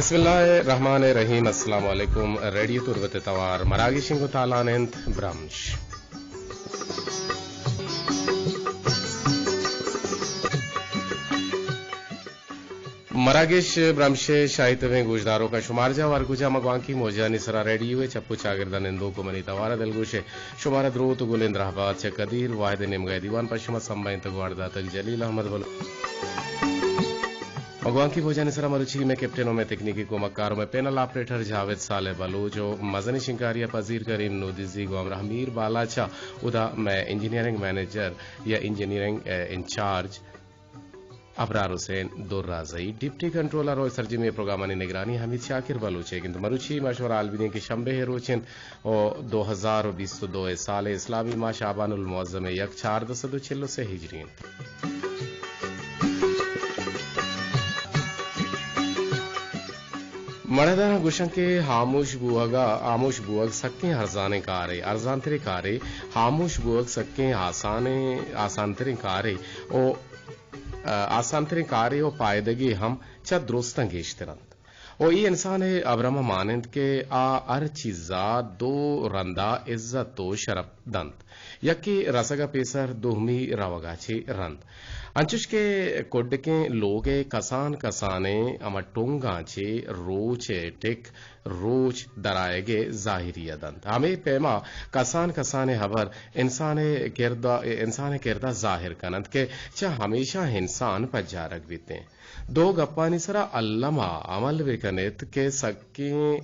بسم اللہ الرحمن الرحیم۔ السلام علیکم۔ ریڈیو تربت توار مراگش انگو تالان انت برمش۔ مراگش برمش ءِ شاہی تبیں گوشداروکاں شمارجاہ و ہر کجا ماں گوانکی موجانی سرا ریڈیو ءِ چپ و چاگرد ءَ نندوک و منی توار ءَ دلگوش ءِ شمارا دروت و گلیں درہبات چہ قدیر واحد ءِ نیمگا ءِ دیوان پہ شما سمبھینتگ و اڑ داتگ۔ جلیل احمد بلوچ۔ ماں گوانکی موجانی سرا مروچی مئے کیپٹن و مئے تکنیکی کمکار و مئے پینل آپریٹر جاوید صالح بلوچ و مزنیں شنگکاری ءَ پذیر کریم نودیزی گوں ہمراہ میر بالاچ ءَ، اودا مئے انجینئرنگ منیجر یا انجینئرنگ، اے، انچارج ابرار حسین درازئی، ڈپٹی کنٹرولر و سرجمی پروگرامانی نگرانی حمید شاکر بلوچ ءَ انت۔ مروچی ما شمارا حال بدیں کہ شنبے ءِ روچ انت و دو ہزار و بیست و دو ءِ سال ءِ اسلامی ماہ شعبان المعظم ءِ یک، چاردہ سد و چل و سے ہجری انت۔ مڑداراں گوشن کہ ہاموش بوہگا، ہاموش بوہگ سکیں ارزانیں کارے، ارزانتریں کارے، ہاموش بوہگ سکیں آسانیں، آسانتریں کارے و آسانتریں کارے و پائدگے ہم چہ درستاں گیشتر انت۔ و اے انسان ءِ ابرم ءَ مان انت کہ آ ہر چیزا دو رندا عزت و شرپ دنت، یکے رسگ ءَ پیسر، دومی روگ ءَ چہ رند۔ انچوش کہ کڈکیں لوگ ءِ کسان کسانیں ہما ٹنگاں چہ روچ ءِ ٹک روچ درآیگ ءِ ظاہری ءَ دنت، ہمے پیما کسان کسانیں ہبر انسان ءِ کرد ءَ، انسان ءِ کرد ءَ ظاہر کن انت کہ چہ ہمیشاں انسان پجارگ بیتیں۔ دو گپانی سرا الم ءَ عمل بہ کن ات کہ سکیں،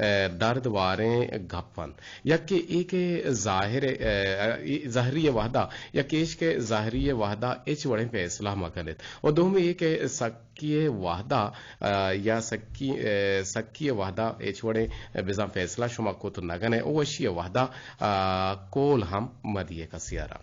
اے، درد واریں گپ انت۔ یکے اے کہ ظاہر، اے، اے، ظاہری ءِ وہدا، یکے ایش کہ ظاہری ءِ وہدا ہچ وڑیں پیسلہ مہ کن ات۔ و دومی اے کہ سک سکی ءِ وہدا، آ، یا سکی، آ، سکی ءِ وہدا ہچ وڑیں بزاں فیصلہ شما کت نہ کن ئے، او وشی ءِ وہدا، آ، کول ہم مہ دیئے کسے ءَ را۔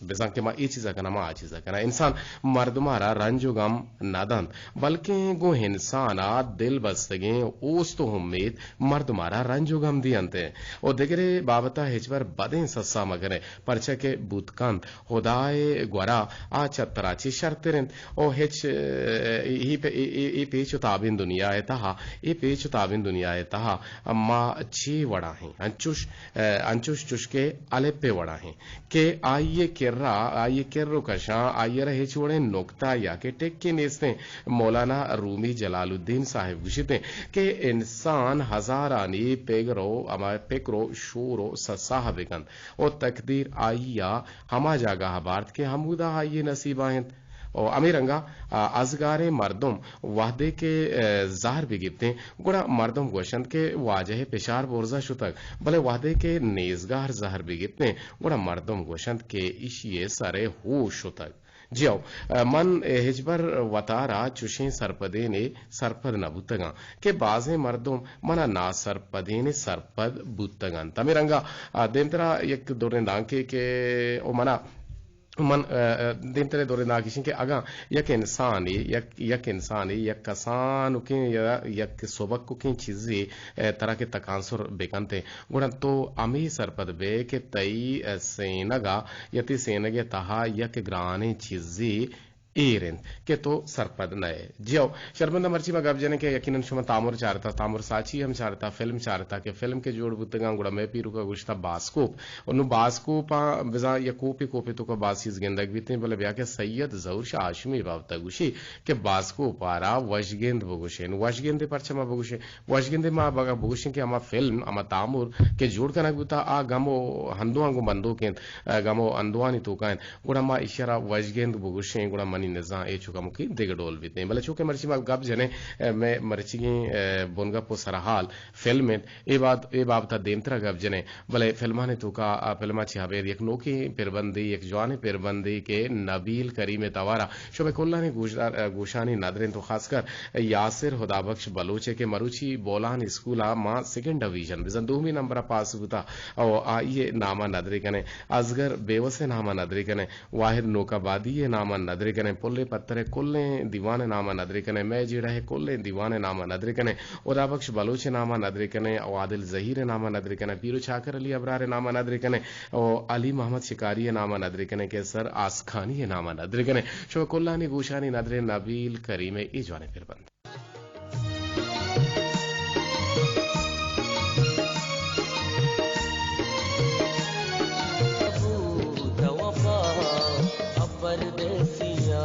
بزاں کہ ما اے چیز ءَ کناں، ما آ چیز ءَ کناں۔ انسان مردم ءَ را رنج و غم نہ دنت، بلکیں گوں انسان ءَ دل بستگیں اوست و امیت مردم ءَ را رنج و غم دینت۔ و دگرے بابت ءَ ہچبر بدیں سسا مہ کن ئے، پرچا کہ بوت کنت ہدائے گورا آ چہ ترا چہ شرتر انت۔ او ہچ، اے، اے، اے، اے پیچ و تابیں دنیا ءِ تہا، اے پیچ و تابیں دنیا ءِ تہا ما چے وڑا ہیں؟ انچوش، اے، انچوش چوش کہ الپ ءِ وڑا ہیں کہ آئی ءِ کرا، آئی ءِ کر و کشاں، آئی ءَ را ہچ وڑیں نکتہ یا کہ ٹکے نیستیں۔ مولانا رومی جلال الدین صاحب گوشیت کہ انسان ہزارانی پگر و ہما پکر و شور و سسا بکنت۔ و تقدیر آئی ءَ ہما جاگہ ءَ بارت کہ ہمودا آئی ءِ نصیب ءَ انت۔ و ہمے رنگ ءَ، آ، ازگاریں مردم وہدے کہ، آ، زہر بہ گپتیں، گڑا مردم گوشنت کہ واجہ ءِ پشار برزا شتگ، بلے وہدے کہ نیزگار زہر بہ گپتیں، گڑا مردم گوشنت کہ ایشی ءِ سر ءِ ہوش شتگ۔ جی ہو، آ، من ہچبر وتارا چوشیں سرپدینے سرپد نہ بوتگاں کہ بازیں مردم منا ناسرپدینے سرپد بوتگ انت۔ ہمے رنگ ءَ، آ، دیمترا یک دوریں دانکے کہ او منا، من، آ، آ، دیمترے دوریں دانکے ایش انت کہ اگاں یک انسانے، یک، یک انسانے، یک کسانکیں یا یک سبککیں چیزے، آ، ترا کہ تکانسر بکنت، گڑا تو ہمے سرپد بئے کہ تئی، آ، سینگ ءَ یا تئی سینگ ءِ تہا یک گرانیں چیزے ایر انت کہ تو سرپد نہ ئے۔ جی ہو، شرمندہ، مرچی ما گپ جنیں کہ یقیناً شما تامر چارتا، تامر ساچی ہم چارتا، فلم چارتا کہ فلم کہ جوڑ بوتگاں، گڑا مئے پیرک ءَ گوشتا باسکوپ۔ و نوں باسکوپاں بزاں یک کوپے کوپے توکا باز چیز گندگ بیتیں، بلے بیا کہ سید ظہور شاہ ہاشمی بابت ءَ گوشی کہ باسکوپ ءَ را وشگند بگوشیں۔ وشگندے پرچا ما بگوشیں؟ وشگندے ما بگا بگوشیں کہ ہما فلم، ہما تامر کہ جوڑ کنگ بوتا، آ گم و ہندواں گوں بندوک انت، آ گم و ہندوانی توکا انت۔ گڑا ما ایشی ءَ را وشگند بگوشیں، گڑا منی نزاں اے چو کمکے دگہ ڈول بیتیں۔ بلے چونکہ مرچی ما گپ جنیں، اے، مئے مرچیگیں، اے، بنگپ و سرحال فلم انت، اے بات، اے بابت ءَ دیمترا گپ جنیں۔ بلے فلمانی توکا، آ، فلم ءَ چہ ابید یک نوکیں پربندے، یک جوانیں پربندے کہ نبیل کریم ءِ توارا شمئے کلانی گوشدار، اے، گوشانی ندر انت و خاص کر یاسر ہدابخش بلوچ ءِ کہ مروچی بولان اسکول ءَ ماں سیکنڈ ڈویژن، بزاں دومی نمبر ءَ پاس بوتا، او آئی ءِ نام ءَ ندرے کنیں، اصغر بیوس ءِ نام ءَ ندرے کنیں، واحد نوک آبادی ءِ نام ءَ ندرے کنیں، پل ءِ پتر ءِ کلیں دیوان ءِ نام ءَ ندرے کنیں، مئے جیڑہ ءِ کلیں دیوان ءِ نام ءَ ندرے کنیں، ہدابخش بلوچ ءِ نام ءَ ندرے کنیں، او عادل زہیر ءِ نام ءَ ندرے کنیں، پیر و چاکر علی ابرار ءِ نام ءَ ندرے کنیں، او علی محمد شکاری ءِ نام ءَ ندرے کنیں کہ سر آسکانی ءِ نام ءَ ندرے کنیں۔ شمئے کلانی گوشانی ندر نبیل کریم ءِ اے جوانیں پربند۔ پردیسیا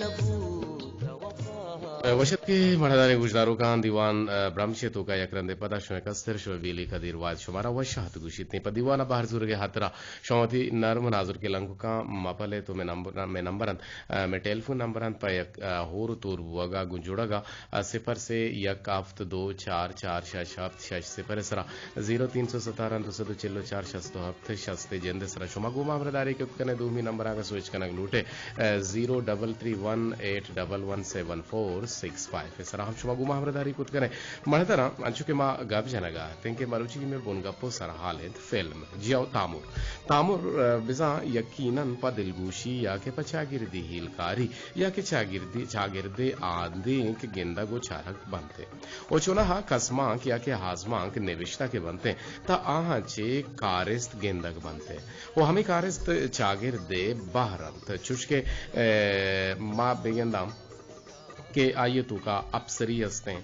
نبوت وفا۔ وش اتکے مڑداریں گوشداروکاں، دیوان، ء، برمچ ء توکا یک رندے پدا شمئے کستر شمئے بیلی قدیر واحد شمارا وش آہت گوشیت۔ پہ دیوان ء بہر زورگ ء ہاترا شما وتی نرم نازرکیں لنککاں مپل ات و مئے نمبر، مئے نمبر انت، ء، مئے ٹیلیفون نمبر انت پہ یک، ء، ہور و تور بوگ ء گوں جڑگ ء ء صفر سے یک ہفت دو چار چار شش ہفت شش صفر ء سرا، زیرو تین سو ستارہ دو سد و چل و چار شست و ہفت شست ء جند ء سرا شما گوں ما ہمراہداری کت کن ئے۔ دومی نمبر ء اگاں سوئچ کنگ لوٹ ئے، ء، زیرو ڈبل تھری ون ایٹ ڈبل ون سیون فور سکس فائیو ء سرا ہم شما گوں ما ہمراہداری کت کن ئے۔ مڑداراں، انچو کہ ما گپ جنگ ء اتیں کہ مروچی مئے بنگپ و سرحال انت فلم۔ جی ہو، تامر۔ تامر، ء، بزاں یقیناً پہ دلگوشی یا کہ پہ چاگردی ہیلکاری یا کہ چاگردی، چاگردے آدینک گندگ و چارگ بنت و چوناہا کسمانک یا کہ آزمانک نبشتہ کہ بنت، تہ آہاں چہ کارست گندگ بنت و ہمے کارست چاگردے بہر انت، چوش کہ، ء، ما بگنداں کہ آئی ء توکا اپسری استیں،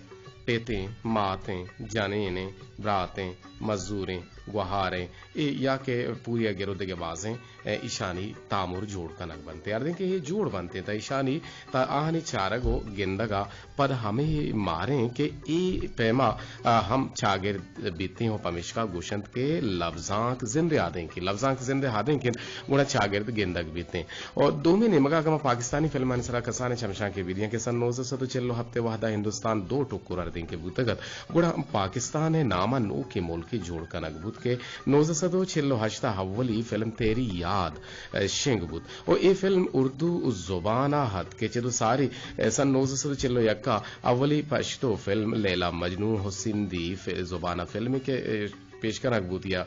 پتیں، ماتیں، جنینیں، براتیں، مزوریں، گوہاریں، اے یا کہ پوری ء گر و دگہ بازیں، ء، ایشانی تامر جوڑ کنگ بنت۔ ہردیں کہ اے جوڑ بنت، تہ ایشانی، تہ آہانی چارگ و گندگ ء پد ہمے ماریں کہ اے پیما، ء، ہم چاگرد بیتیں و پمیشکا گوشنت کہ لبزانک زند آدینک، لبزانک زند آدینک انت، گڑا چاگرد گندگ بیتیں۔ و دومی نیمگا اگاں ما پاکستانی فلمانی سرا کسانیں چمشانکے بدیاں کہ سن نوزدہ سد و چل و ہپت ء وہدا ہندوستان دو ٹکر ہردینکے بوتگ ات، گڑا پاکستان ء نام ء نوکیں ملکے جوڑ کنگ بوت کہ نوزدہ سد و چل و ہشت ء اولی فلم تیری یاد، ء، شنگ بوت و اے فلم اردو زبان ء ات کہ چد و ساری، ء، سن نوزدہ سد و چل و یک ء اولی پشتو فلم لیلا مجنوں و سندھی ف-، زبان ء فلمے کہ، ء، پیش کنگ بوت یا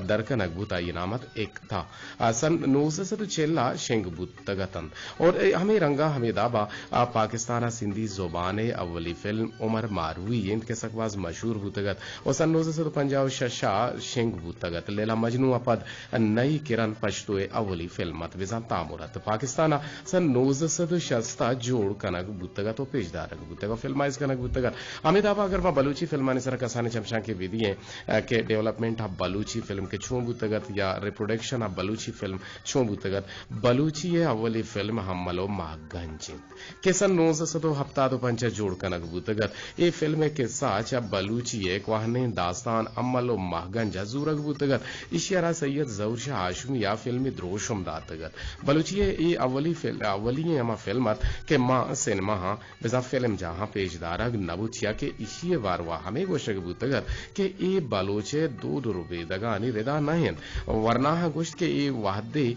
در کنگ بوت، آئی ء نام ات اکتا۔ آ سن نوزدہ سد و چل ء شنگ بوتگ اتنت۔ اور اے ہمے رنگا ہمے دابا آ پاکستان ء سندھی زبان ء اولی فلم عمر ماروی انت کہ سک باز مشہور بوتگ ات۔ و سن نوزدہ سد و پنجاہ و شش ء شنگ بوتگ ات۔ لیلا مجنوں ء پد نئی کرن پشتو ء اولی فلم ات، بزاں تامر ات۔ پاکستان ء سن نوزدہ سد و شست ء جوڑ کنگ بوتگ ات و پیش دارگ بوتگ و فلمائز کنگ بوتگ ات۔ ہمے دابا اگر ما بلوچی فلمانی سرا کسانیں چمشانکے بدییں، ء، کہ ڈیولپمنٹ آف بلوچی فلم کہ چون بوتگ ات یا ریپروڈکشن آف بلوچی فلم چون بوتگ ات۔ بلوچی ء اولی فلم حمل و ماہ گنج انت کہ سن نوزدہ سد و ہپتاد و پنچ ء جوڑ کنگ بوتگ ات۔ اے فلم ء قصہ چہ بلوچی ء کوہنیں داستان حمل و ماہ گنج ء زورگ بوتگ ات۔ ایشی ء را سید ظہور شاہ ہاشمی ء فلمی دروشم داتگ ات۔ بلوچی ء اے اولی فل-، اولی ہما فلم ات کہ ماں سینما ہاں بزاں فلم جاہاں پیش دارگ نہ بوت، چیا کہ ایشی ء باروا ہمے گوشگ بوتگ ات کہ اے بلوچ ء دود و ربیدگانی ردا نہ انت۔ ورناہاں گوشت کہ اے وہدے،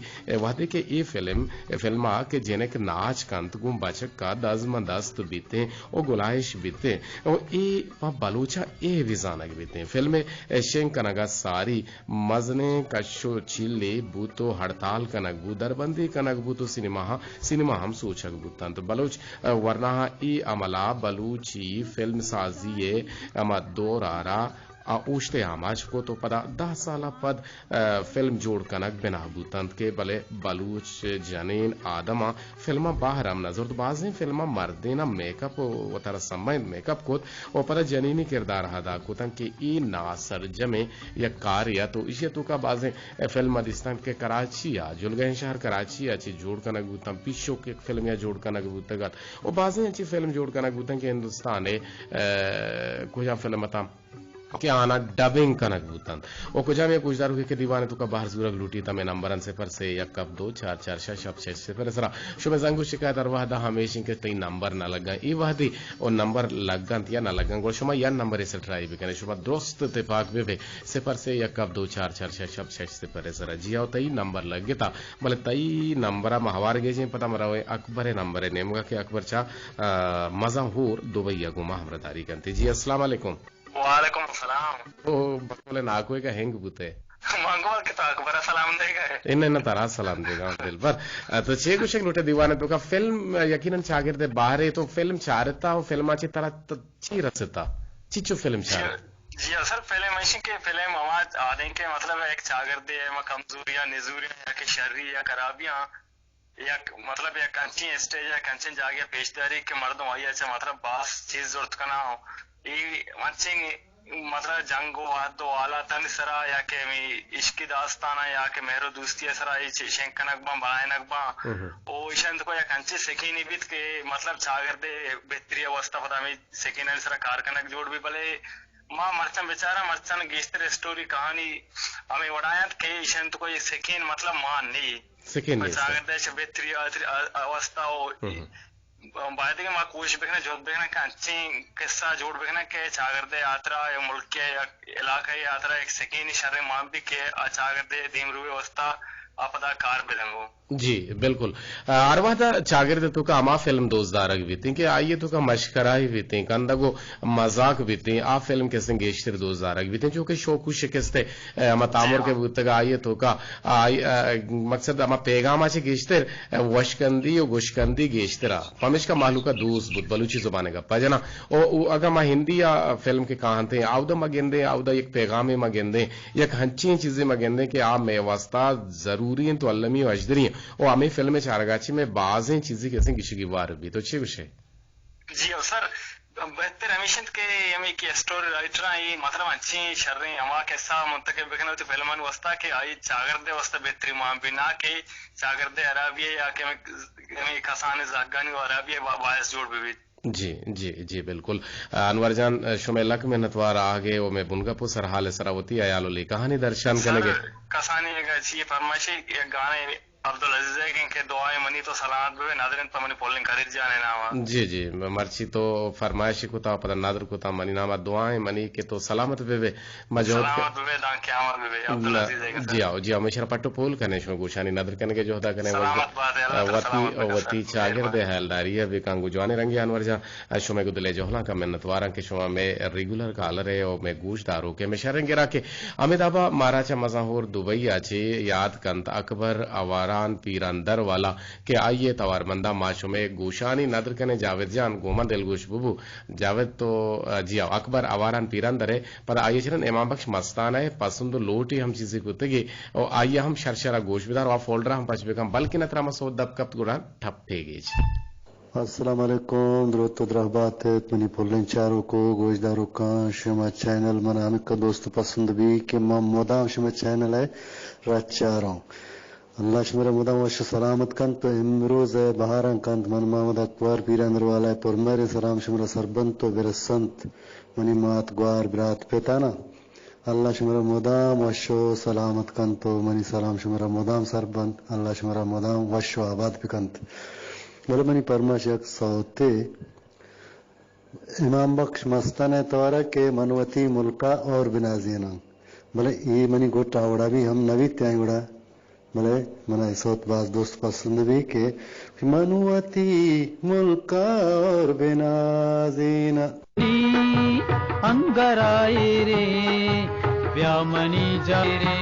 وہدے کہ اے فلم، فلم ء کہ جنک ناچ کنت، گوں بچک ء دزماں دست بیتیں و گلائش بیتیں و اے پہ بلوچ ء اے بزانگ بیتیں۔ فلم ء شنگ کنگ ء ساری مزنیں کش و چیلے بوت و ہڑتال کنگ بوت، دربندی کنگ بوت و سینماہاں، سینما ہم سوچگ بوتنت۔ بلوچ، ء، ورناہاں اے عملا بلوچی فلم سازی ء ہما دور ء را آ اوشت ء آماچ کت و پدا دہ سال ء پد، ء، فلم جوڑ کنگ بناہ بوتنت کہ بلے بلوچ جنین آدماں فلماں باہر ہم نہ زرت۔ بازیں فلماں مردیناں میک اپ و وتارا سمبہینت میک اپ کت و پدا جنینی کردار ادا کتنت کہ اے ناسرجمیں یک کارے ات و ایشی ء توکا بازیں فلم ء دیستنت کہ کراچی ء، جلگہیں شہر کراچی ء چہ جوڑ کنگ بوتنت، پیشوک یک فلمے ء جوڑ کنگ بوتگ ات و بازیں انچیں فلم جوڑ کنگ بوتنت کہ ہندوستان ء، ء، کجام فلم اتاں کہ آناں ڈبنگ کنگ بوتنت۔ و کجام یک گوشداروکے کہ دیوان ء توکا بہر زورگ لوٹیت، ہمے نمبر انت صفر سے یک ہفت دو چار چار شش ہفت شش صفر ء سرا شمئے زنگ و شکایت ہر وہدا ہمیش انت کہ تئی نمبر نہ لگاں۔ اے وہدی و نمبر لگنت یا نہ لگنت، گڑا شما یک نمبرے سر ٹرائی بکن ئے، شما درست تپاک بہ بئے، صفر سے یک ہفت دو چار چار شش ہفت شش صفر ء سرا۔ جی ہو، تئی نمبر لگتا، بلے تئی نمبر ء ما ہوار گیجیں، پدا ما رویں اکبر ء نمبر ء نیمگا کہ اکبر چہ، آ، مزن ہور دبئی ء گوں ما ہمراہداری کنت۔ جی، السلام علیکم۔ وعلیکم السلام۔ او، بقول ناکوئے کا ہنگ بوتے۔ من گوں کہ تو اکبر ء سلام دیگ ء ئے۔ انہ، انہ، ترا سلام دیگ ء آں دلبر۔ ء، تو چے گوشگ لوٹ ئے دیوان ء توکا فلم، ء، یقیناً چاگرد ء بہرے، تو فلم چارتا و فلم ء چہ ترا ت-، چی رستا؟ چچو فلم چارت؟ جی، جی، اصل فلم ایشی کہ فلم ہما آدینکہ مطلب یک چاگردے ء ما کمزوریاں، نزوریاں یا کہ شری یا خرابیاں یک مطلب یک انچیں اسٹیج ء یک انچیں جاگے ء پیش داری کہ مردم آئی ء چہ مطلب باز چیز زرت کناں۔ اے انچیں مطلب جنگ و وھد و حالاتانی سرا یا کہ ہمے عشقی داستاناں یا کہ مہر و دوستی ء سرا اے چ-، شنگ کنگ باں، بنائینگ باں۔ او ایشاں تو یک انچیں سکینے بیت کہ مطلب چاگردے بہتری ء واستہ پدا ہمے سکینانی سرا کار کنگ جوڑ بی، بلے ما مرچاں بچاراں، مرچاں گیشتر اسٹوری کہانی ہمے وڑا انت کہ ایشاں تو کوئی سکین مطلب مان نہیں۔ سکین نہیں۔ چاگردے چ بہتری ء واستہ او باید کہ ما کوشش بکنیں، جہد بکنیں کہ انچیں قصہ جوڑ بکنیں کہ چاگردے ہاترا یا ملک ء یا علاقہ ء ہاترا یک سکین شریں مان بی کہ آ چاگردے دیمروی واسطہ آ پدا کار بدنگو۔ جی، بالکل۔ آ، ہر وہد چاگرد توکا ہما فلم دوست دارگ بیتیں کہ آئی توکا مشکرائی بیتیں، کندگ و مزاق بیتیں، آ فلم کسیں گیشتر دوست دارگ بیتیں، چونکہ شوق و شکست ء، آ، ہما تامر کہ بوتگ آئی توکا، آئی، آ، مقصد ہما پیغام ء چہ گیشتر وشکندی و گوشکندی گیشترا، پمیشکا مہلوکا دوست بوت، بلوچی زبان ء گپا جناں۔ او، او اگاں ما ہندی ء فلم کہ کاہنتیں، آودا ما گندیں، آودا یک پیغامے ما گندیں، یک ہنچیں چیزے ما گندیں کہ آ مئے واسطہ ضروری انت و المی و اژدری انت۔ او ہمے فلم ء چارگا چہ مئے بازیں چیزے کہ اسیں گشگی وار بیت۔ تو چے گوشے؟ جی او سر، بہتر ہمیش انت کہ ہمے کہ اسٹوری رائٹراں اے مطلب انچیں شریں ہما قصہ منتخب بکنت وتی فلمانی واسطہ کہ آئی چاگردے واسطہ بہتری مان بی، نہ کہ چاگردے ہرابی ء یا کہ ہمے، ہمے کسانیں زہگانی ہرابی ء با-، باعث جوڑ بہ بیت۔ جی، جی، جی، بالکل۔ انور جان، شمئے لک منتوار آہگے و مئے بنگپ و سرحال ء سرا وتی ہیال و لیکہانی درشان کنگے۔ سر، کسانیں اگہ چی فرمائشے یک گانے عبدالعزیز ء کہ دعائیں منی تو سلامت بہ بئے، ندر انت پہ منی پلیں قدیر جان ء نام ء۔ جی، جی، مرچی تو فرمائش کتا، پدا ندر کتا منی نام ء دعائیں منی کہ تو سلامت بہ بئے۔ ما جہد ک-، سلامت بہ بئے، داں قیامت بہ بئے، عبدالعزیز ء کہ جی آؤ، جی آؤ، ہمیشہ را پٹ و پول کنیں، شما گوشانی ندر کنگے جہدا کنیں، سلامت بات ئے، اللہ تعالی وتی، سلامت بکن وتی سر۔ چاگرد ء ہیالداری ء بکن۔ گوں جوانیں رنگے انور جان، شمئے گوں دل ء جہلاں کمنتواراں کہ شما مئے ریگولر کالر ء و مئے گوش داروک ء۔ مئے شریں گراکے ہمے دابا مارا چہ مزن ہور دبئی ء چہ یاد کنت اکبر آواران پیراندر والا کہ آئی ء توارمنداں ما شمئے گوشانی ندر کنیں۔ جاوید جان گوں من دلگوش ببو۔ جاوید تو، جی ہاں، اکبر آواران پیراندر ء پدا آئی ء چہ رند امام بخش مستانہ ء پسند و لوٹے ہم چیزے کتگے و آئی ء ہم شر شر ء گوش بدار و آ فولڈر ء ہم پچ بکن، بلکیں نہ ترا ما سوت دپ کپت گڑا ٹپ ٹیگ ایچ۔ السلام علیکم، دروت و درہبات ات منی پلیں چاروکو گوشداروکاں، شما چینل من ہمکا دوست و پسند بی کہ من مدام شما چینل ء را چاروں۔ اللہ شمارا مدام وش و سلامت کنت و امروز ء بہاراں کنت۔ من محمد اکبر پیراندر والا ء پرمہریں سلام شمارا سر بنت و برسنت منی مات گوار برات پتاناں۔ اللہ شمارا مدام وش و سلامت کنت و منی سلام شمارا مدام سر بنت۔ اللہ شمارا مدام وش و آباد بکنت۔ بلے منی پرماش یک سوتے امام بخش مستن ء توارا کہ من وتی ملکا اور بنازیناں۔ بلے اے منی گٹ آ وڑا بھی ہم نہ بیت آئی وڑا۔ بلے منا اے سوت باز دوست پسند بی کہ من وتی ملک ء اور بنازیناں۔ انگرائے رے، بیا منی جائے رے۔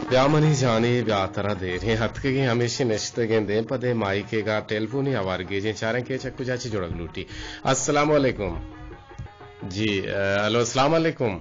بیا منی جانے، بیا ترا دیریں اتکگیں، ہمیشی نشتگیں دیم پہ دیم مائیکے گا ٹیلیفونی ہوار گیجیں، چاریں کہ چک کجا چی جوڑگ لوٹی۔ السلام علیکم۔ جی، اے، ہلو، السلام علیکم۔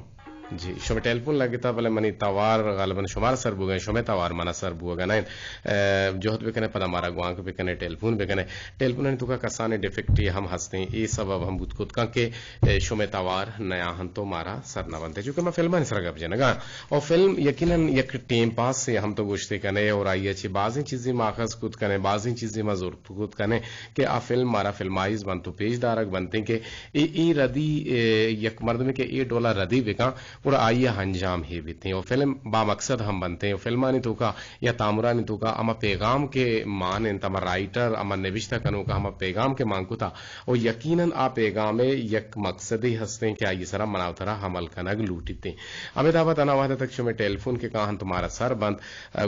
جی، شمئے ٹیلیفون لگتا، بلے منی توار غالباً شمارا سر بوگا، شمئے توار منا سر بوگا نہ انت۔ اے، جہد بکنے، پدا مارا گوانک بکنے، ٹیلیفون بکنے۔ ٹیلیفونانی توکا کسانیں ڈیفیکٹی ہم ہستیں، اے سبب ہم بوت کت کن کہ، اے، شمئے توار نیا ہن تو مارا سر نہ بنتے، چونکہ ما فلمانی سرا گپ جنگا۔ اور فلم یقیناً یک ٹیم پاس سے ہم تو گوشتے کنے اور آئی چی بازیں چیزیں ماخذ کت کنے، بازیں چیزیں ما زور کت کنیں کہ آ فلم مارا فلمائز بنت و پیش دارگ بنتیں کہ اے، اے ردی، اے، یک مردمے کہ اے ڈولا ردی بکاں، گڑا آئی ء انجام ہے بیتیں و فلم با مقصد ہم بنتیں و فلمانی توکا یا تامرانی توکا ہما پیغام کہ مان انت، ہما رائٹر، ہما نبشتہ کنوکا ہما پیغام کہ مان کتا و یقیناً آ پیغام ء یک مقصدے ہستیں کہ آئی سرا مناوترا عمل کنگ لوٹیتیں۔ ہمے دابت انا وہد تک شمے ٹیلیفون کہ کاہنت مارا سر بنت،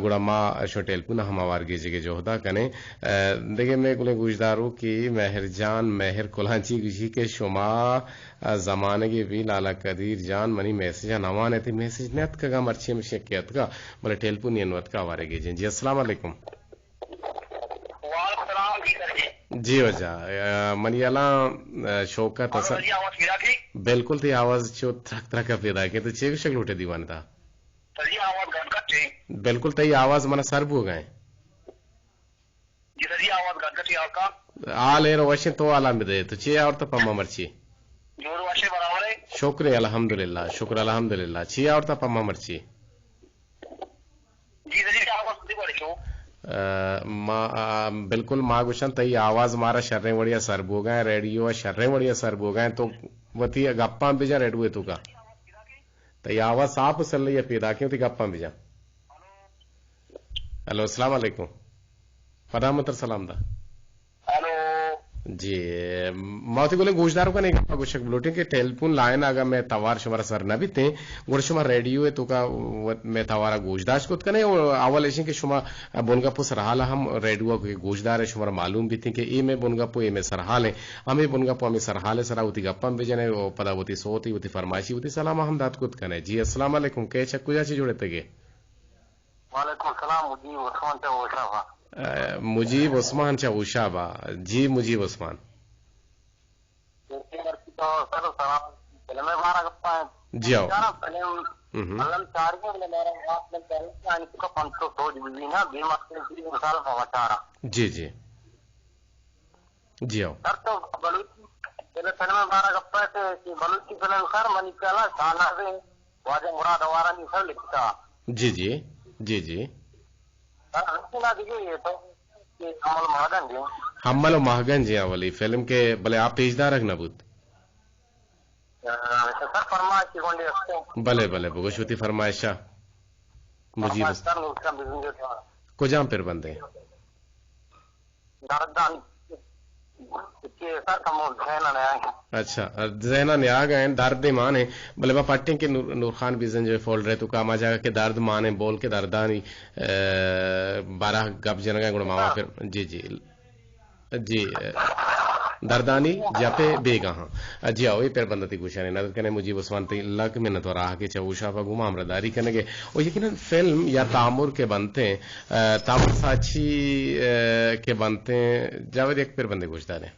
گڑا ما شمے ٹیلیفون ہم ہوار گیجگ ء جہدا کنیں۔ ء، دگہ مئے گلیں گوشداروکے مہر جان مہر کلانچی گوشی کہ شما، ء، زمانگے بی لالا قدیر جان منی میسج ء نہ وان ات، میسج نہ اتکگا مرچی ہمشی کہ اتکا، بلے ٹیلیفون ء نہ اتکا ہوارے گیجیں۔ جی السلام علیکم۔ وعلیکم السلام، جی سر جی۔ جی واجہ، ء، منی الان، ء، شوکت ہاں، اسد۔ سر جی، آواز پیدا کی؟ بالکل تئی آواز چو ترک ترک پیدا کی، تو چے گوشگ لوٹے دیوان تا؟ سر جی، آواز گٹ گٹ ہے۔ بالکل تئی آواز منا سر بوگا ہے۔ جی سر جی، آواز گٹ گٹ ہے آپ کا۔ حال ایر وشیں تو حالاں بدے، تو چے آورت پما مرچی؟ جوڑ واشے برابر ہے۔ شکر الحمدللہ، شکر الحمدللہ۔ چی آورتا پما مرچی؟ جی، جی، آواز دی بڑی شو۔ ا، ما، ا، بالکل ما گوشن تئی آواز مارا شریں وڑیا سر بوگا ہے، ریڈیو ء شریں وڑیا سر بوگا ہے، تو وتی گپاں بجا ریڈیو ء توکا۔ تئی آواز صاف و سلہ یا پیدا کیں، وتی گپاں بجا۔ ہلو، السلام علیکم۔ پدا متر سلام دا۔ ہلو۔ جی، ما وتی گلیں گوشدار کنے گپا گوشگ بلوٹیں کہ ٹیلیفون لائن اگا مئے توار شمارا سر نہ بیتیں، گڑا شما ریڈیو ء توکا و-، مئے توارا گوشداشت کت کنے، و اول ایشیں کہ شما بنگپ و سرحال ہم ریڈیو ء کہ گوشدار ء شمارا معلوم بیتیں کہ اے مئے بنگپ و اے مئے سرحال ہیں۔ ہمے بنگپ و ہمے سرحال ء سرا وتی گپاں بجنے و پدا وتی صوتی، وتی فرمائشی، وتی سلام ہم دات کت کنے۔ جی، السلام علیکم، کئے چک کجا چہ جوڑتگے؟ وعلیکم السلام، مجیب عثمان چہ ہوشابا۔ ا، مجیب عثمان چہ ہوشابا۔ جی مجیب عثمان۔ سر سلام، فلم ء بارہ گپا ہیں۔ جی آؤ۔ سارا فلم، ہم۔ فلم چاری ہیں، بلے مارا واسطے فلم چاری ہیں، یعنی تو پنچ سو سوج بھی نا، بے مقصد کی مثال پہ بچارا۔ جی جی۔ جی ہو۔ سر تو بلوچی، بلے فلم ء بارہ گپا ہے کہ بلوچی فلم سر منی خیال ہے شاہناز واجہ مراد آوارانی سر لکھتا۔ جی جی، جی جی۔ سر ہنچی نہ دیگه یہ تو کہ حمل مہدن جی۔ حمل و مہگن جی اولی فلم کے بلے آپ پیش دارگ نہ بوت۔ اچھا سر، فرمائش کی گونڈی ہستے۔ بلے بلے، بگوش وتی فرمائشا۔ مجیب فرمائش سر نور خان بزنجو۔ کجام پر بندے؟ دردان کہ سر کمو ذہن ء نیاگ۔ اچھا، ذہن ء نیاگ ء درد مان ہے، بلے ما پٹیں کہ نور، نور خان بیزنجو فولڈر ء توکا ہما جاگہ کہ درد مان ہے، بول کے دردانی، ا، بارہ گپ جنگا گڑا ماما پھر، جی جی۔ جی، ا، دردانی جپے بیگاہاں۔ جی آؤ، اے پر بندتی گوشانی ندر کنے مجیب عثمان تئی لک منت و راہ کے چہ اوشاپا گوما ہمراہ داری کنگے۔ و یقیناً فلم یا تامر کے بنتے ا، تامر ساچی، ا، کہ بنتے ہیں، جاوید یک پر بندے گوش دارے۔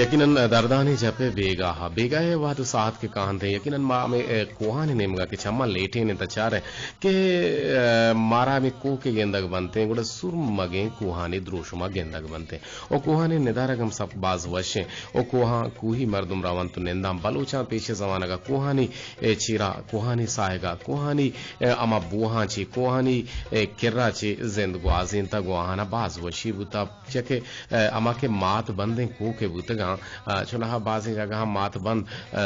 یقیناً دردانی جپ ء بیگاہ ء، بیگاہ ء وہد و ساعت کہ کاہنت انت، یقیناً ما ہمے، اے، کوہانی نیمگا کہ چماں لیٹین انت، چاریں کہ، اے، مارا ہمے کوہ کہ گندگ بنت انت، گڑا سرمگیں کوہانی دروشما گندگ بنت انت۔ و کوہانی ندارگ ہم سک باز وش انت۔ و کوہاں، کوہی مردم رونت و ننداں۔ بلوچاں پیش زمانگا کوہانی، اے، چیرا، کوہانی ساہگا، کوہانی، اے، ہما بوہاں چی، کوہانی، اے، کرا چی زند گوازینتگ و آہانا باز وشی بوتا۔ چیا کہ، ا، ہما کہ مات بندیں کوہ کہ بوتگاں، ا، چوناہا بازیں جاگہاں مات بند، ا،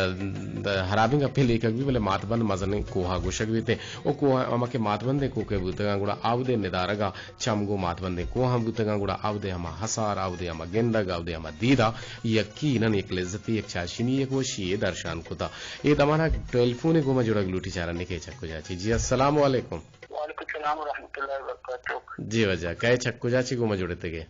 د-، ہرابیں گپے لیکگ بی، بلے مات بند مزنیں کوہا گوشگ بیت۔ او کوہ، ہما کہ مات بندیں کوہ کہ بوتگاں، گڑا آودے ندارگا چم گوں مات بندیں کوہاں بوتگاں، گڑا آودے ہما حسار، آودے ہما گندگ، آودے ہما دیدا یقیناً یک لذتی، یک چاشنی، یک وشی درشان کتا۔ اے دمانا ٹیلیفونے گوما جڑگ لوٹی، چارنے کہ چک کجا چی۔ جی، السلام علیکم۔ وعلیکم السلام ورحمۃ اللہ وبرکاتہ۔ جی واجہ، کئے چک کجا چی گوما جڑتگے؟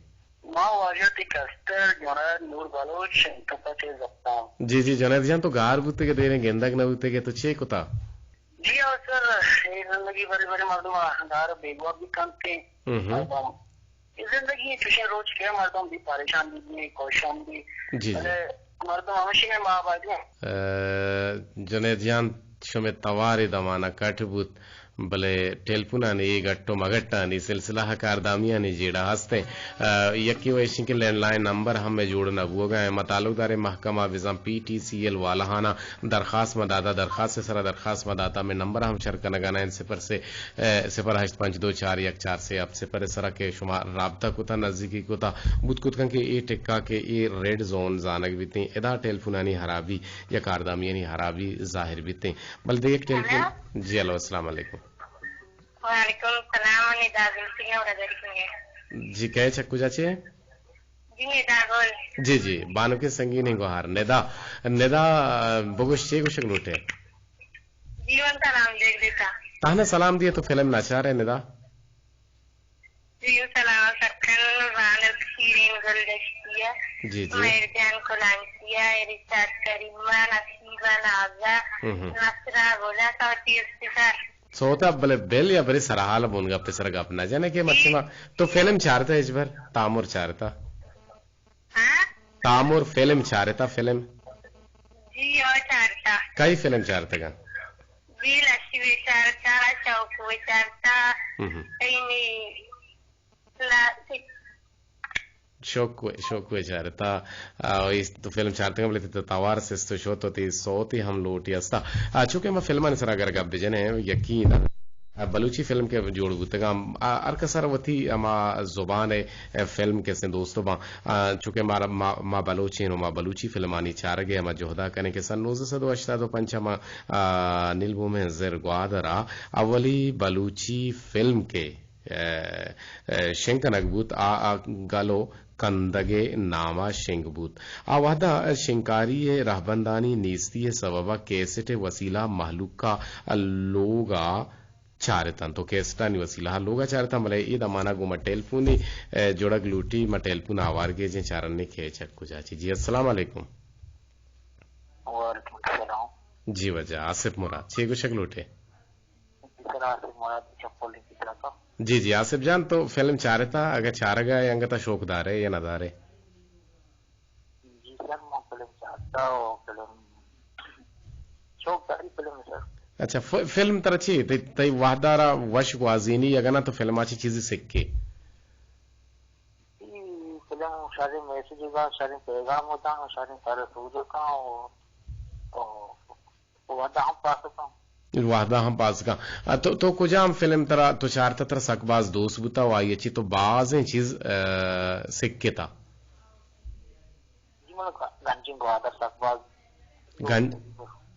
ما واجہ تئی کستر جنید نور بلوچ، تو پتے زبطان۔ جی جی، جنید جان تو گار بوتگے، دیریں گندگ نہ بوتگے، تو چے کتا؟ جی ہاں سر، اے زندگی بری بری مردم گار بیگواہ بی کنتے۔ ہم ہم۔ مردم اے زندگی چوشیں روچ کہ مردم بی پریشان بی، بی کوشان بی۔ جی جی۔ بلے مردم ہمیشی میں ماں باجی۔ اے، جنید جان، شمے توارے دمانا کٹ بوت، بلے ٹیلیفونانی اے گٹ و مگٹانی سلسلہ کاردامیانی جیڑہ ہستیں۔ اے، یکی و ایشیں کہ لینڈ لائن نمبر ہم میں جوڑ نہ بوگا ہیں۔ ما تعلق داریں محکمہ بزاں پی ٹی سی ایل والاہانا درخواست ما داتا، درخواست سرا درخواست ما داتا، میں نمبر ہم شر کنگا نہ ہیں، صفر سے اے، صفر ہشت پنچ دو چار یک چار سے ہفت صفر سرا کہ شما رابطہ کتا، نزدیکی کتا، بوت کت کن کہ اے ٹکا کہ اے ریڈ زون زانگ بیتیں، ادا ٹیلیفونانی ہرابی یا کاردامیانی ہرابی ظاہر بیتیں۔ بل دے یک ٹیلیفون۔ ہلو۔ جی ہلو، السلام علیکم۔ وعلیکم السلام، ندا گل سنگھ اور ادر کنگے۔ جی، کئے چک کجا چے؟ جی، ندا گل۔ جی جی، بانو کے سنگین گوہار۔ ندا، ندا، بگوش چے گوشگ لوٹے؟ جی، من سلام دیگ دیتا۔ تہنا سلام دیے تو فلم ناچار ہے ندا۔ جی، سلام سکن، بانک شیرین گل دشتیا، جی، جی۔ مہر جان کلانچیا، ارشاد کریمہ، نصیبہ نازا، ہم، ہم۔ نصرہ گلا، سوتی استفار۔ سوتا بلے بل یا بری سرحال بون گپ سر گپ نہ جانے کہ جی۔ مرچی ما تو فلم چارتا اچ بر تامر چارتا۔ تامر فلم چارتا؟ فلم؟ جی، او چارتا۔ کئی فلم چارتگا؟ جی، لشی وی چارتا، شوق وی چارتا۔ ہم ہم۔ اینی لا-، شوق وی، شوق وی چارتا۔ آ، ایس تو فلم چارتگا، بلے تو توار سست و شوت و تی صوتی ہم لوٹی استا۔ آ، چونکہ ما فلمانی سرا اگر گپ بجنے، یقین آ، بلوچی فلم کہ جوڑ بوتگاں، آ، ہر کسر وتی ہما زبان ء فلم کہ استیں دوست باں۔ آ، چونکہ مارا، ما، ما بلوچیں و ما بلوچی فلمانی چارگ ء ہما جہدا کنیں کہ سن نوزدہ سد و ہشتاد و پنچ ء ما، آ، نیل بومیں زر گوادر ء اولی بلوچی فلم کہ، آ، آ، شنگ کنگ بوت، آ، آ گل و کندگ ء نام ء شنگ بوت۔ آ وہدا شنگکاری ء رہبندانی نیستی ء سبب ء کیسٹ ء وسیلہ مہلوک ء لوگ ء چارتنت و کیسٹانی وسیلہ ء لوگ ء چارتنت، بلے اے دمان ء گوں ما ٹیلیفونی، اے، جڑگ لوٹی، ما ٹیلیفون ء آوار گیجیں، چارنے کہ چک کجا چی۔ جی، السلام علیکم۔ وعلیکم السلام۔ جی واجہ آصف مراد، چے گوشگ لوٹے؟ جی سر، آصف مراد چپولی کی طرف۔ جی، جی، آصف جان، تو فلم چارتا؟ اگہ چارگا ئے، انگتا شوق دارے یا نہ دارے؟ جی سر، ما فلم چارتا و فلم شوق داری فلم ہے سر۔ اچھا، ف-، فلم ترا چی؟ تئی، تئی وہدارا وش گوازینی، اگہ نہ تو فلما چی چیزی سکے؟ جی، فلم شریں میسج دا، شریں پیغام دا، شریں سر سوج کا و، و وہدا ہم پاس کن۔ وہدا ہم پاس کن۔ آ، تو، تو کجام فلم ترا، تو چارتا ترا سک باز دوست بوتا و آئی چی تو بازیں چیز، آ، سکتا؟ جی، من گنجیں گوادر سک باز۔ گنج-،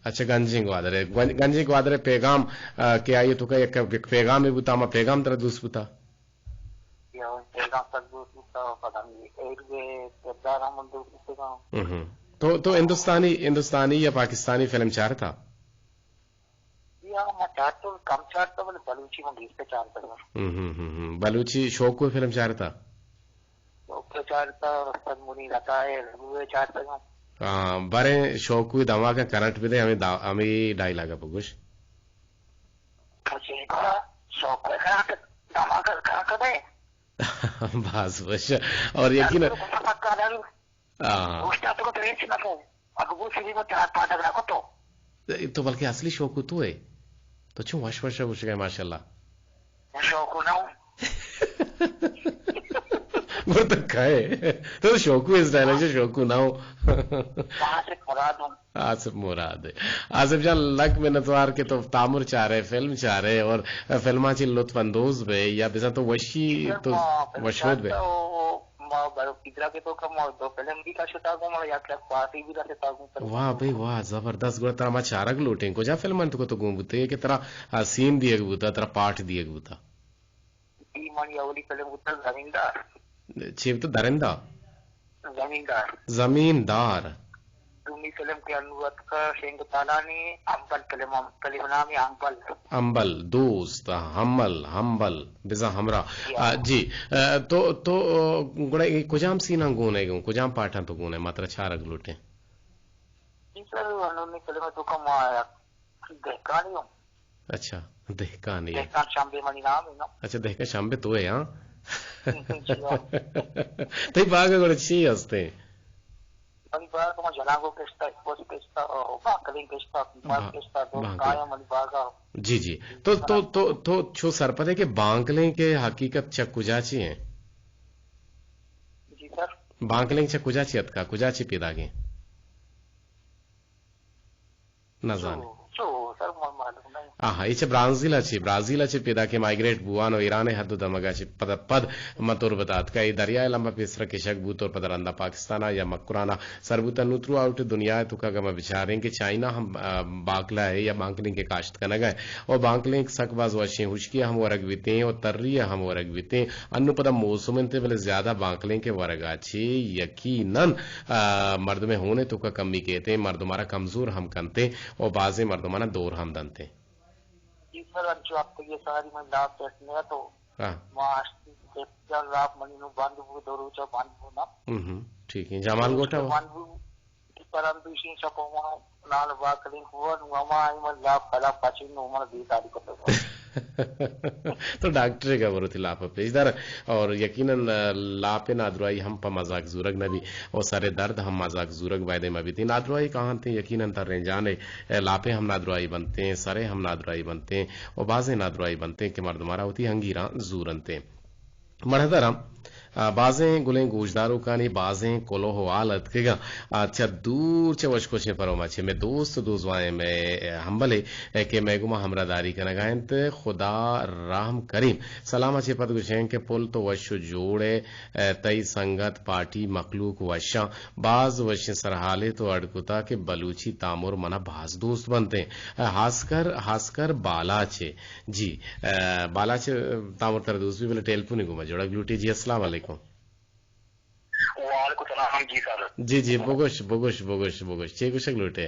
اچھا، گنجیں گوادر ہے۔ گن-، گنجیں گوادر ہے پیغام، آ، کہ آئی تو کا یک، یک پیغام بوتا، ہما پیغام ترا دوست بوتا؟ یا پیغام سک دوست بوتا، پتہ نہیں، ایک دے کردار ہم من دوست بوتا۔ ہم۔ تو، تو ہندوستانی، ہندوستانی یا پاکستانی فلم چارتا؟ جی ہاں، ما چارتا، کم چارتا، بلے بلوچی ما گیشتر چارتا۔ ہم، ہم، ہم، ہم۔ بلوچی شوق کوئی فلم چارتا؟ شوق کوئی چارتا، رستم منیر عطا ہے، لگو ہے چارتا۔ ہاں، بارے شوق کوئی دماغ کرنٹ بدے، ہمیں دا-، ہمیں ڈائیلاگ بگوش۔ اچھا، شوق کوئی کرنٹ، دماغ کرنٹ دے۔ بس، بس۔ اور یقین ہاں۔ گوشت تو تو ہچ نہ کن۔ اگہ گوشت بھی مت ہاتھ پاٹک نہ کتو۔ تو بلکہ اصلی شوق تو ہے۔ تو چون وش وش گوشگ ئے، ماشاءاللہ۔ شوق نہ ہوں۔ گڑا تو کئے؟ تو شوق اس ڈائلاگ سے شوق نہ ہو۔ وہاں سے مراد ہوں۔ آصف مراد ہے۔ آصف جان، لک منتوار کہ تو تامر چارے، فلم چارے اور فلماں چی لطف اندوز بے یا بزاں تو وشی تو وشود بے۔ ما بلو کدرا کے تو کم دو فلم بھی کا شتا گو، ما یا کیا پارٹی بھی کا شتا گو۔ واہ بھئی واہ، زبردست۔ گڑا ترا ما چارگ لوٹیں، کجا فلم انت کو تو گون بوتے کہ ترا، آ، سین دیگ بوتا، ترا پارٹ دیگ بوتا؟ جی، منی اولی فلم بوتا زمیندار۔ چی بوتا؟ درندہ؟ زمیندار۔ زمیندار۔ دومی فلم کہ انو اتکا شنگ تالانی، امبل فلم، فلم نام ہے امبل۔ امبل، دوست، ہمل، ہمبل، بزاں ہمراہ۔ جی۔ آ، جی، آ، تو، تو، آ، گڑا اے کجام سیناں گون ئے گوں؟ کجام پارٹاں تو گون ئے؟ ما ترا چارگ لوٹیں۔ جی سر، انو نی فلم تو کم آیا۔ دہکانی ہوں۔ اچھا، دہکانی ہے۔ دہکان شمبے منی نام ہے نا۔ اچھا، دہکان شمبے تو ہے، ہاں؟ جی ہاں۔ تئی باغ گڑا چی ہستے؟ منی باغ ما جلانگو کشتا، اسپوس کشتا، او، بانکلین کشتا، پیپال با-، کشتا، دو بانکلین۔ کایا منی باغا۔ جی، جی۔ تو، تو، تو، تو چو سرپدے کہ بانکلین کے حقیقت چا کجا چی ہیں؟ جی سر۔ بانکلین چا کجا چی اتکا، کجا چی پیدا گئے؟ نزانے۔ چو، چو، سر، ما معلوم نہیں۔ آہا، اے چہ برازیل ءَ چہ، برازیل ءَ چہ پیداکیں مائیگریٹ بوان و ایران ءِ حد و دمگ ءَ چہ پد پد متور بوت اتکا۔ اے دریا ءِ لمب ءَ پیسر کشگ بوت اور پدا رندا پاکستان ءَ یا مکران ءَ سر بوت۔ نوں تھرو آؤٹ دنیا ءِ توکا اگاں ما بچاریں کہ چائنا ہم، آ، باکلہ ءِ یا بانکلینک ءِ کاشت کنگ ءَ اور بانکلینک سک باز وشیں، ہشکی ءَ ہم ورگ بیتیں اور تری ءَ ہم ورگ بیتیں۔ انوں پدا موسم انت، بلے زیادہ بانکلینک ءِ ورگ ءَ چہ یقیناً، آ، مردم ءِ ہون ءِ توکا کمی کیتیں، مردم ءَ را کمزور ہم کنتیں و بازیں مردماں دور ہم دنتیں۔ جی سر، انچو ہفتگی ساری من لاپ ٹیسٹ نہ تو، ہاں۔ ما اشتی ٹیسٹ لاپ منی نوں بند بو، دو روچا بند بو نا۔ ہم، ہم، ٹھیک ہے، جمال گوٹا ہوا۔ بند بو، پرندوشی شپ ما نال باکلیں کو، نو ما من لاپ کلا پچی نو من دی داری کتو۔ تو ڈاکٹر ءِ گبر وتی لاپ ءَ پیش دار۔ اور یقیناً، آ، لاپ ءِ نادراہی ہم پہ مزاک زورگ نہ بی، اور سر ءِ درد ہم مزاک زورگ بایدیں مہ بیت۔ اے نادراہی کاہنتیں، یقیناً تریں جان ءِ، اے، لاپ ءِ ہم نادراہی بنتیں، سر ءِ ہم نادراہی بنتیں، اور بازیں نادراہی بنتیں کہ مردمارا وتی انگیراں زورنتیں۔ مرحبا رحم۔ آ، بازیں گلیں گوشداروکانی بازیں کلوہ و حال اتکگاں۔ آ، چہ دور چہ وشکوشیں پروما چہ مئے دوست و دوزوائیں مئے ہمبلے کہ مئے گوما ہمراہ داری کنگا انت۔ خدا رحم کریم۔ سلام ءَ چہ پد گوشیں کہ پل تو وش و جوڑ ئے، تئی سنگت پارٹی مخلوق وشاں۔ باز وشیں سرحالے تو اڈ کتا کہ بلوچی تامر منا باز دوست بنتیں۔ ہاسکر، ہاسکر بالاچ ءِ۔ جی، آ، بالاچ تامر ترا دوست بی، بلے ٹیلیفونے گوما جوڑگ لوٹی۔ جی، السلام علیکم۔ وعلیکم السلام، جی سر۔ جی، جی، بگوش، بگوش، بگوش، بگوش۔ چے گوشگ لوٹے؟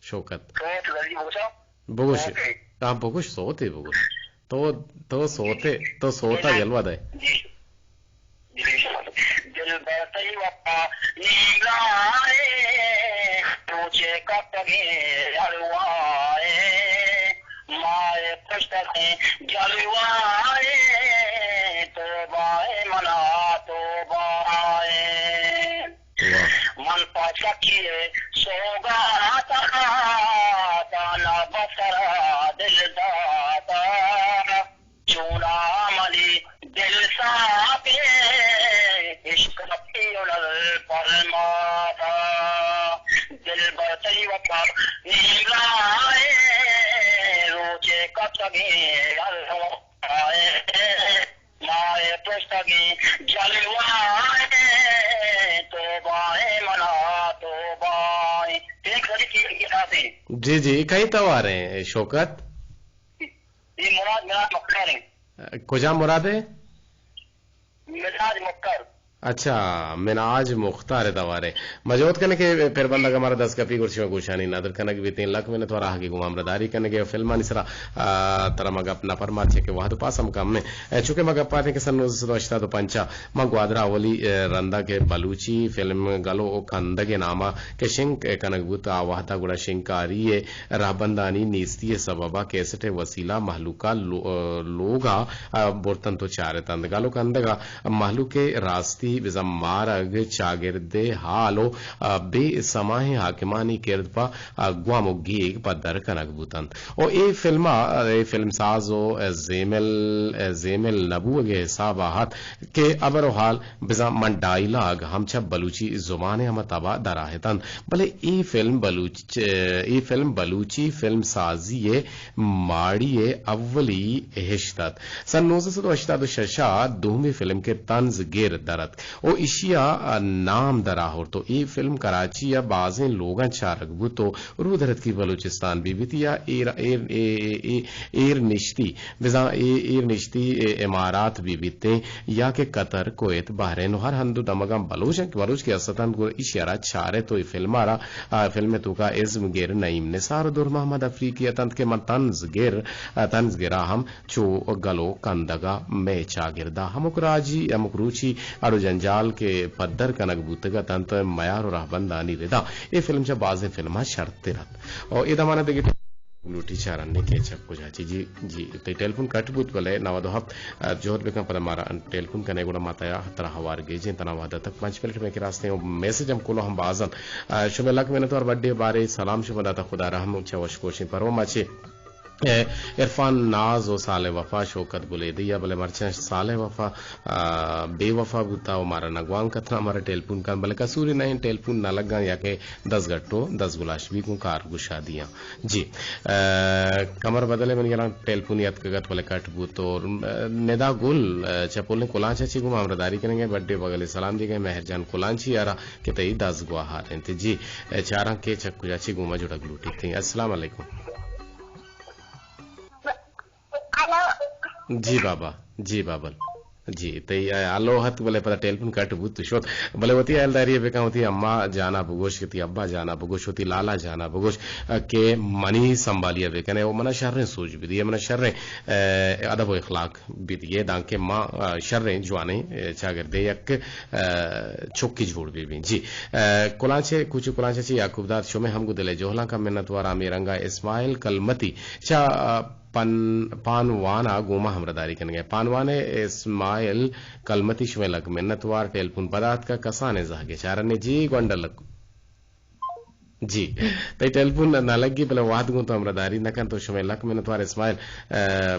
شوکت۔ تو تو جلدی بگوشا۔ بگوش۔ اوکے۔ ہاں، بگوش، سوتے بگوش۔ تو، تو سوتے، تو سوتا جلوہ دے۔ جی۔ دلبر تئی وفا نیمگا ئے، روچے کپتگیں ارواہ ئے، ماہ پشتگیں جلوہ ئے، توبہ ئے منا توبہ ئے۔ واہ۔ من پہ سکی سوگاتا، دانا بسرا دل داتا۔ چونا منی دل ساکے، عشق رفیع العلم پرماتا۔ دلبر تئی وفا نیمگا ئے، روچے کپتگیں ارواہ ئے، ماہ پشتگیں جلوہ ئے، توبہ ئے منا توبہ ئے۔ ایک سری کی، کی خاصی۔ جی، جی، کئی توار ایں شوکت؟ اے مراد مناج مختار ایں۔ کجام مراد ایں؟ مناج مختار۔ اچھا، مناج مختار ءِ توار ایں۔ ما جہد کنیں کہ پر بندگ ءَ مارا دست کپی گڑا شما گوشانی ندر کنگ بیتیں۔ لک منت وار آہگے گوں ہمراہ داری کنگ ءَ فلمانی سرا، آ، ترا ما گپ نہ پرمات چہ کہ وہد ءُ پاس ہم کم ایں۔ اے، چونکہ ما گپ آتیں کہ سن نوزدہ سد و ہشتاد و پنچ ءَ ما گوادر ءَ اولی، اے، رندا کہ بلوچی فلم گل ءُ کندگ ءِ نام ءَ کہ شنگ کنگ بوت، آ وہد ءَ گڑا شنگکاری ءِ رہبندانی نیستی ءِ سبب ءَ کیسٹ ءِ وسیلہ مہلوک ءَ لو-، لوگ ءَ برتنت ءُ چارتنت۔ گل ءُ کندگ ءَ مہلوک ءِ راستی بزاں مارگ، چاگرد ءِ ہال ءُ بے سماہیں حاکمانی کرد پہ گوام ءُ گیگ پدر کنگ بوتنت۔ ءُ اے فلم ءَ، اے فلم ساز ءُ زیمل، زیمل نہ بوگ ءِ حساب ءَ ات کہ ہبر ءُ ہال بزاں من ڈائیلاگ ہم چہ بلوچی زبان ءِ ہما تب ءَ در آہتنت، بلے اے فلم بلوچ-، اے فلم بلوچی فلم سازی ءِ ماڑی ءِ اولی ہشت ات۔ سن نوزدہ سد و ہشتاد و شش ءَ دومی فلم کہ طنز گر در اتک ءُ ایشی ءَ نام در آورت ءُ اے فلم کراچی ءِ بازیں لوگاں چارگ بوت ءُ رودرتکی بلوچستان بہ بیت یا ایر، ایر، اے، اے، اے، ایر نشتی، بزاں اے ایر نشتی، اے، امارات بہ بیتیں یا کہ قطر، کویت، بحرین ءُ ہر ہند ءُ دمگاں بلوچ انت، بلوچ کہ است اتنت گڑا ایشی ءَ را چارت ءُ اے فلم ءَ را، آ، فلم ءِ توکا ازم گر نعیم نثار ءُ در محمد افریقی اتنت کہ من طنز گر، آ، طنز گر ءَ ہم چو گل ءُ کندگ ءَ مئے چاگرد ءَ ہمک راجی، ہمک روچی اڑ ءُ جنجال کہ پدر کنگ بوتگ اتنت، میار ءُ رہبندانی ردا اے فلم چہ بازیں فلماں شرتر ات۔ ءُ اے دمان ءَ دگہ لوٹی چاران نے کہ چک کجا چی۔ جی، جی، تئی ٹیلیفون کٹ بوت، بلے نود و ہفت، آ، جہد بکن، پدا مارا ٹیلیفون کنے، گڑا ما تیا ترا ہوار گیجیں۔ تنا وہدہ تک پنچ منٹ میں کہ راستے ہوں، میسج ہم کلو ہم بازن۔ آ، شمے لک منت وار بڈے بارے سلام شما داتا، خدا رحم چہ وش کوشیں پرو ما چے۔ اے، عرفان ناز و صالح وفا، شوکت بلیدی یا، بلے مرچاں صالح وفا، آ، بے وفا بوتا و مارا نگوان کتنا، مارا ٹیلیفون کن، بلے قصوری نہیں، ٹیلیفون نہ لگا یا کہ دزگٹ و دزگلاش بی گوں کار گشادیاں۔ جی، آ، کمر بدلے من یلاں ٹیلیفونی اتکگ ات، بلے کٹ بوت۔ اور، آ، ندا گل، آ، چہ پلیں کلانچ ء چی گوں ہمراہداری کنگ ء بڈے بگل ء سلام دیگ ء مہر جان کلانچی ء را کہ تئی دزگواہار انت۔ جی، آ، چاراں کہ چہ کجا چی گوں ما جڑگ لوٹیت۔ السلام علیکم۔ جی بابا، جی بابل۔ جی، تئی ہلو ہت، بلے پدا ٹیلیفون کٹ بوت تو شوت۔ بلے وتی ہیالداری ء بکن، وتی اما جانا بگوش، وتی ابا جانا بگوش، وتی لالا جانا بگوش، ا، کہ منی سنبالی ء بکنے، او منا شریں سوج بدیے، منا شریں، ا، ادب و اخلاق بدیے، دانکہ ما، ا، شریں جوانیں، ا، چاگردے یک، ا، چکی جوڑ بہ بیں۔ جی، ا، کلانچے، کوچی کلانچے چی یعقوب داد، شمے ہم گو دل ء جہلاں کا منتوار، ہمے رنگا اسماعیل کلمتی چا، ا، پن-، پانوان ءَ گوما ہمراہداری کنگ ءَ۔ پانوان ءِ اسماعیل کلمتی، شمئے لک منت وار، ٹیلیفون پدا اتکا، کسانیں زہگے چارنے۔ جی گونڈل۔ جی، تئی ٹیلیفون نہ لگی، بلے وہد گوں تو ہمراہداری نہ کن، تو شمئے لک منت وار اسماعیل، ءَ،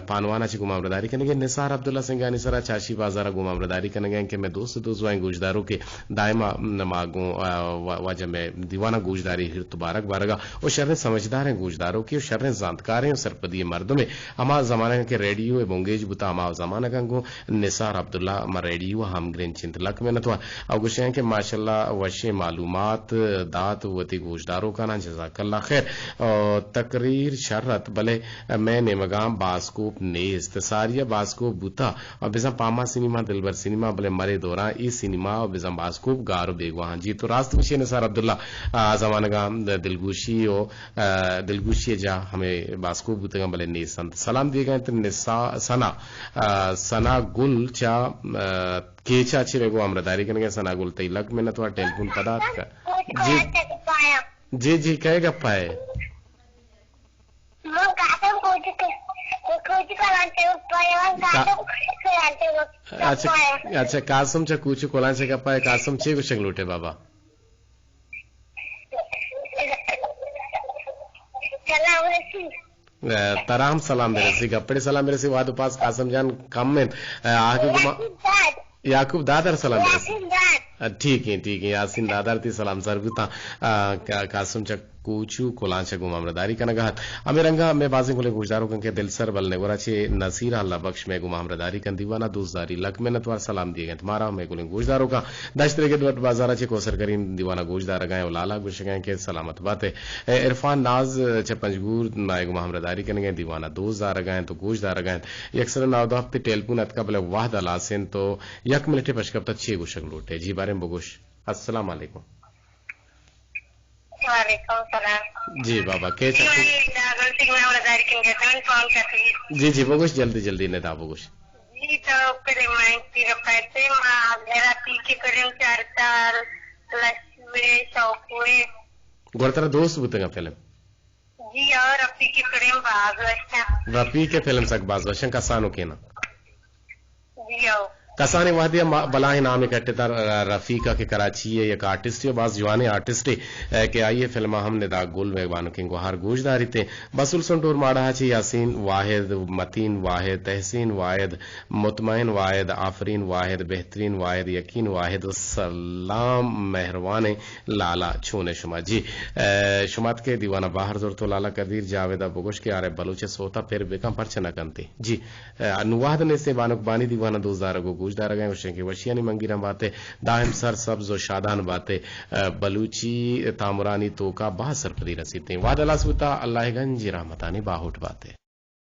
پانوان ءَ چہ گوما ہمراہداری کنگ ءَ۔ نثار عبداللہ سنگانی سرا چاشی بازار ءَ گوما ہمراہداری کنگ ءَ کہ مئے دوست، دوست دوائیں گوشداروکے دائما ما گوں، ءَ، وا-، واجہ مئے دیوان ءَ گوشداری ہرت بارگ بارگا و شریں سمجھداریں گوشداروکے و شریں زانتکاریں و سرپدی مردمے۔ ہما زمانگ کہ ریڈیو ءِ بنگیج بوتا، ہما زمانگاں گوں نثار عبداللہ ما ریڈیو ءَ ہم گرنچ انت۔ لک منت وار۔ او گوشیاں کہ ماشاءاللہ وشیں معلومات دات وتی گوشداروکاناں، جزاک اللہ خیر۔ او تقریر شر ات، بلے مئے نیمگاں باسکوپ نیست۔ ساری ءَ باسکوپ بوتا، او بزاں پاما سینما، دلبر سینما، بلے مرے دوراں اے سینما او بزاں باسکوپ گار و بیگواہ انت۔ جی تو راست گوشے نثار عبداللہ، آ زمانگاں دلگوشی و، آ، دلگوشی ءِ جاہ ہمے باسکوپ بوتگاں، بلے نیست انت۔ سلام دیگا انت نسا-، سنا، آ، سنا گل چا، آ، کیچا چہ مئے گوں ہمراہداری کنگ ءَ۔ سنا گل تئی لک منت وار، ٹیلیفون پدا اتکا۔ جی۔ جی، جی، کئے گپا ئے؟ من قاسم کوچک، کوچک کلانچے گپا ئے، من کا-، قاسم کلانچے گپا ئے۔ اچھا، اچھا، قاسم چہ کوچک کلانچے گپا ئے۔ قاسم چے گوشگ لوٹے بابا؟ سلام رسی۔ ءَ، ترا ہم سلام برسی، گپڑے سلام برسی، واد و پاس قاسم جان کم انت۔ ءَ، آ کہ گما-، یعقوب داد۔ یعقوب دادر سلام برسی۔ یاسین داد۔ ءَ، ٹھیک ہے، ٹھیک ہے، یاسین دادر تی سلام سر بوتاں۔ ءَ، کا-، قاسم چک کوچو کلانچ ءَ گوں ہمراہداری کنگ ءَ ات۔ ہمے رنگ ءَ مئے بازیں گلیں گوشداروکاں کہ دلسر بل نگور ءَ چہ نصیر اللہ بخش مئے گوں ہمراہداری کنت، دیوان ءَ دوست داری، لک منت وار سلام دیگ انت۔ مارا مئے گلیں گوشداروکاں دشت رگت وٹ بازار ءَ چہ کوثر کریم دیوان ءَ گوشدارگ ءَ و لالا گوشگ ءَ کہ سلامت بات ئے۔ اے عرفان ناز چہ پنجگور مئے گوں ہمراہداری کنگ ءَ، دیوان ءَ دوست دارگ ءَ انت و گوشدارگ ءَ انت۔ یک سد و نود و ہفت ٹیلیفون اتکا، بلے وہد ہلاس انت تو یک منٹے پشکپت ءَ چے گوشگ لوٹ ئے؟ جی باریں بگوش۔ السلام علیکم۔ وعلیکم السلام۔ جی بابا، کیسے؟ جی، من ندا گل سنگھ میں ہمراہداری کنگ ءَ اتاں، فون کرتی۔ جی، جی، بگوش، جلدی، جلدی ندا بگوش۔ جی، تو پہلے میں تیرا پیسے، ماں میرا پی کے کریم چار چار، لشوے، شوقوے۔ گڑا ترا دوست بوتگا فلم؟ جی، اور رفیق فلم باز وشاں۔ رفیق فلم سک باز وشاں، کسانو کینا؟ جی، او۔ کسانیں وہدے ءَ ما-، بلاہیں نامے کٹتہ ر-، رفیق ءَ کہ کراچی ءِ یک آرٹسٹے ءُ باز جوانیں آرٹسٹے، ءَ، کہ آئی ءِ فلماں ہم ندا گل مئے بانکیں گوہار گوش داریت ایں۔ بسول سنٹور ماڑاہ ءَ چہ یاسین واحد، متین واحد، تحسین واحد، مطمئن واحد، آفرین واحد، بہترین واحد، یقین واحد ءُ سلام مہروانیں لالا، چون ئے شما؟ جی، ءَ، شما اتکے دیوان ءَ بہر زرت ءُ لالا قدیر جاوید ءَ بگوش کہ آرے بلوچ ءِ سوت ءَ پر بکن، پرچہ نہ کنت ئے؟ جی، ءَ، نوں وہد نیست ایں، بانک بانی دیوان ءَ دوست دارگ ءُ گوش دارگ ءَ ایں، گوشیں کہ وشیانی منگیراں بات ئے، دائم سر سبز ءُ شادان بات ئے، ءَ، بلوچی تامرانی توکا باز سرپدی رسیت ایں۔ وہد ہلاس بوتا، اللہ ءِ گنجیں رحمتانی باہوٹ بات ئے۔